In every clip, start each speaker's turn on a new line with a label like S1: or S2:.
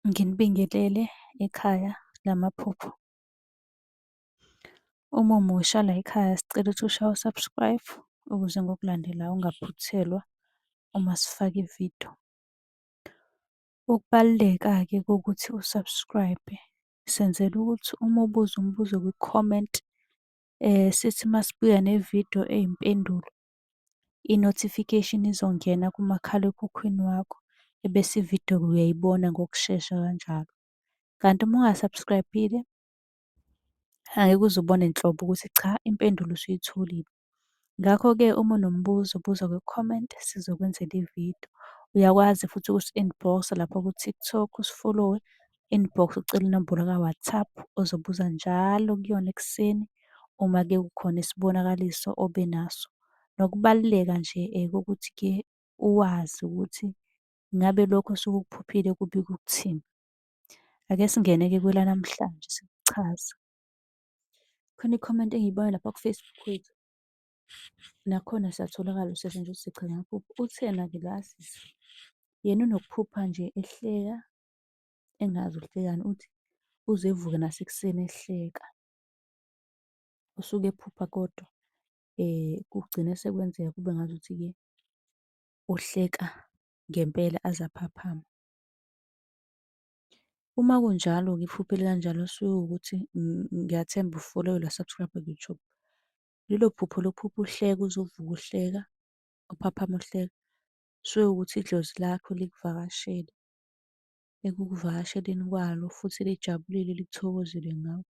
S1: Nginibingelele ekhaya lamaphupho. Uma umusha layikhaya sicela ukuthi ushaye u-subscribe ukuze ngokulandelayo ungaphuthelwa uma sifaka ividiyo. Ukubaluleka-ke kokuthi u-subscribe-e, senzela ukuthi uma ubuza umbuzo kwi-comment, sithi uma sibuya nevidiyo eyimpendulo, i-notification izongena kumakhalekhukhwini wakho, ebese ividiyo uyayibona ngokushesha kanjalo. Kanti uma unga-subscribe-ile, angeke uze ubone nhlobo ukuthi cha impendulo usuyitholile. Ngakho-ke uma unombuzo buza kwi-comment sizokwenzela ividiyo. Uyakwazi futhi ukusi-inbox-a lapha ku-TikTok usifolowe, inbox ucele inombolo ka-WhatsApp ozobuza njalo kuyona ekuseni uma-ke kukhona isibonakaliso obe naso. Nokubaluleka nje kokuthi-ke uwazi ukuthi ngabe lokhu osuke ukuphuphile kubika ukuthini. Ake singene-ke kwelanamhlanje sikuchaze. Khona i-comment engiyibone lapha ku-Facebook wethu, nakhona siyatholakala usesha nje uthi Sichaza Ngamaphupho. Uthi ena-ke la sisi, yena unokuphupha nje ehleka, engazi uhlekani, uthi uze evuke nasekuseni ehleka. Usuke ephupha kodwa kugcine sekwenzeka kube ngazuthi-ke uhleka ngempela aze aphaphame. Uma kunjalo-ke iphupho elikanjalo kusuke kuwukuthi ngiyathemba ufolowile wa-subscribe-a ku-YouTube. Lelo phupho lokuphupha uhleka uze uvuke uhleka, uphaphame uhleka, kusuke kuwukuthi idlozi lakho likuvakashele. Ekukuvakasheleni kwalo futhi lijabulile lithokozile ngawe.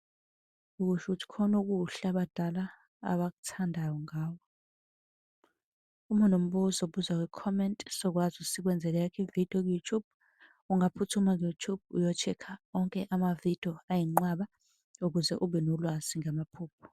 S1: Okusho ukuthi khona okuhle abadala abakuthandayo ngawe. Uma unombuzo buza kwi-comment sizokwazi ukuthi sikwenzele eyakho ividiyo ku-YouTube. Ungaphuthuma ku-YouTube uyo-check-a onke amavidiyo ayinqwaba ukuze ube nolwazi ngamaphupho.